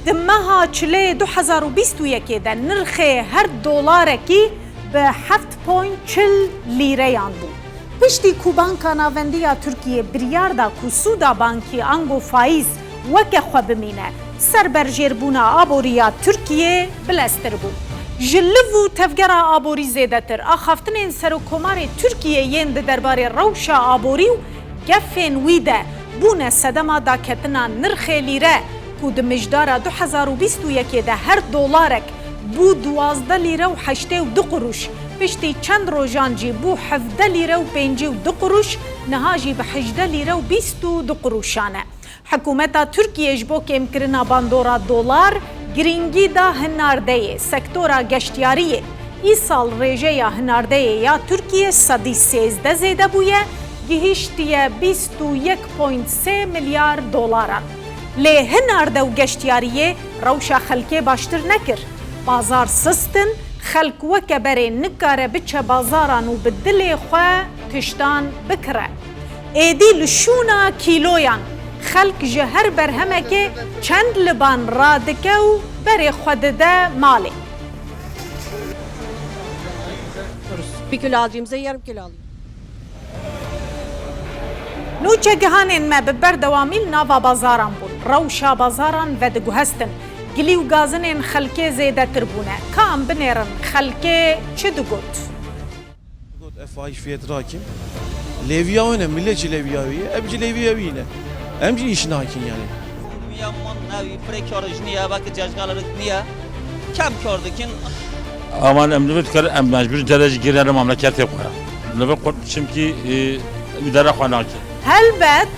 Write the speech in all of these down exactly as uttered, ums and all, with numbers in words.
Di meha Çileyê du hezar û bîst û yekê de nirxê her dolarekî bi heft point çil lîreyan bû. Piştî ku Banka Navendî ya Tirkiyê biryar da ku sûda bankî ango faîz weke xwe bimîne, ser berjêrbûna aborî ya Tirkiyê bileztir bû. Ji liv û tevgera aborî zêdetir, axaftinên Serokkomarê Tirkiyê yên di derbarê rewşa aborî û gefên wî de bûne sedema daketina nirxê lîre ku di mijdara du hezar û bîst û yekê de her dolarek bû duwazdeh lîre û heştê û du quruş, piştî çend rojan jî bû hevdeh lîre û pêncî û du quruş, niha jî bi hejdeh lîre û bîst û du quruşan e. Hikûmeta Tirkiyê ji bo kêmkirina bandora dolar girîngî da hinardeyê, sektora geştiyariyê. Îsal rêjeya hinardeyê ya Tirkiyê sedî sêzdeh zêde bûye, gihiştiye bîst û yek point sê milyar dolaran. Lê hinarde û geştiyariyê rewşa xelkê baştir nekir. Bazar sist in, xelk weke berê nikare biçe bazaran û bi dilê xwe tiştan bikire. Êdî li şûna kîloyan xelk ji her berhemekê çend liban radike û berê xwe dide malê. Bir kilo alacağımıza yarım kilo alayım. Nûçegihanên me bi berdewamî li nava bazaran bûn. Rewşa bazaran vediguhestin. Gilî û gazinên xelkê zêdetir bûne. Ka em binêrin xelkê çi digot? Got, ev fahiş fiyat rakim. Lêviya wê ne, millet jî lêviya wî ye, em jî lêviya wî ne. Em jî îş nakin yani. Niye mon ne wî prekar ji niye, belki cejgalar niye. Kem kar dikin. Aman em li vir kar, em mecbur cere jî girene mamleketê xwe. Li vir qut çimkî, e, îdare xwe nake. Helbet,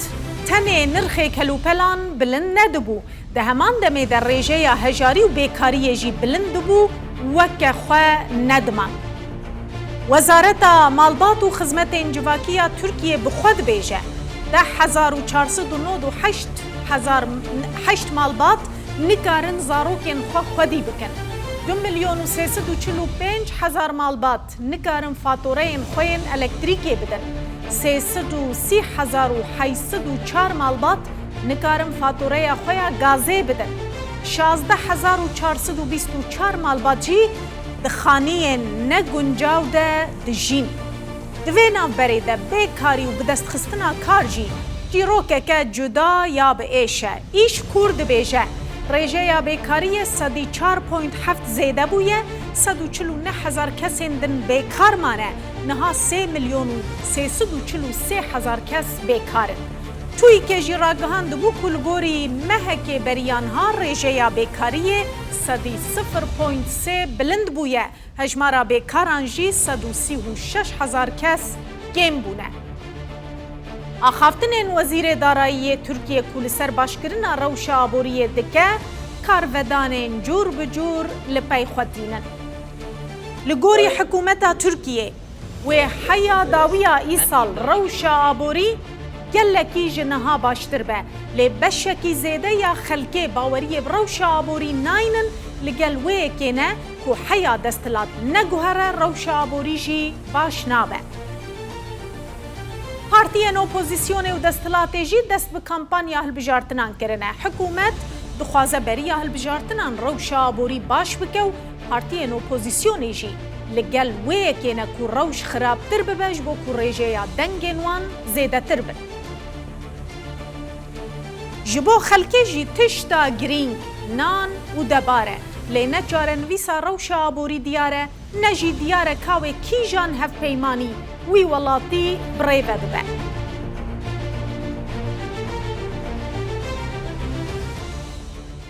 tenê nirxê kelûpelan bilind nedibû. Di heman demê de rêjeya hejarî û bêkariyê jî bilind dibû, weke xwe nediman. Wezareta Malbat û Xizmetên Civakî ya Tirkiyê bi xwe dibêje, deh hezar û çar sed û nod û heşt hezar, heşt malbat nikarin zarokên xwe xwedî bikin. Du milyon û sê sed û çil û pênc hezar malbat nikarin fatureyên xwe yên elektrîkê bidin. Sê sed û sî hezar û heyt sed û çar malbat nikarin fatureya xwe ya gazê bidin. Şazdeh hezar û çar sed û bîst û çar malbat jî di xaniyên neguncaw de dijîn. Di vê navberê de bêkarî û bidestxistina kar jî çîrokeke cuda ya bi êş e. Îşkur dibêje, rêjeya bêkariyê sedî çar point heft zêde bûye, sed û çil û neh hezar kesên din bêkar mane, niha sê milyon û sê sed û çil û sê hezar kes bêkar in. TÜİK'ê jî ragihandibû ku li gorî mehekê beriya niha rêjeya bêkariyê sedî sifir point sê bilind bûye. Hejmara bêkaran jî sed û sî û şeş hezar kes kêm bûne. Axaftinên Wezîrê Darayî yê Tirkiyê ku li ser başkirina rewşa aboriyê dike, karvedanên cûr bi cûr li pey xwe tînin. Li gorî hikûmeta Tirkiyê, wê heya dawiya îsal rewşa aborî gelekî ji niha baştir be, lê beşekî zêde ya xelkê baweriyê bi rewşa aborî naynin, li gel wê yekê ne ku heya desthilat neguhere rewşa aborî jî baş nabe. Partiyên opozîsyonê û desthilatê jî dest bi kampanya hilbijartinan kirine. Hikûmet dixwaze beriya hilbijartinan rewşa aborî baş bike û partiyên opozîsyonê jî li gel wê yekê ne ku rewş xirabtir bibe, ji bo ku rêjeya dengên wan zêdetir bin. Ji bo xelkê jî tişta girîng nan û debar e, lê ne çarenivîsa rewşa aborî diyar e, ne jî diyar e ka wê kîjan hevpeymanî wî welatî bi rê ve bibe.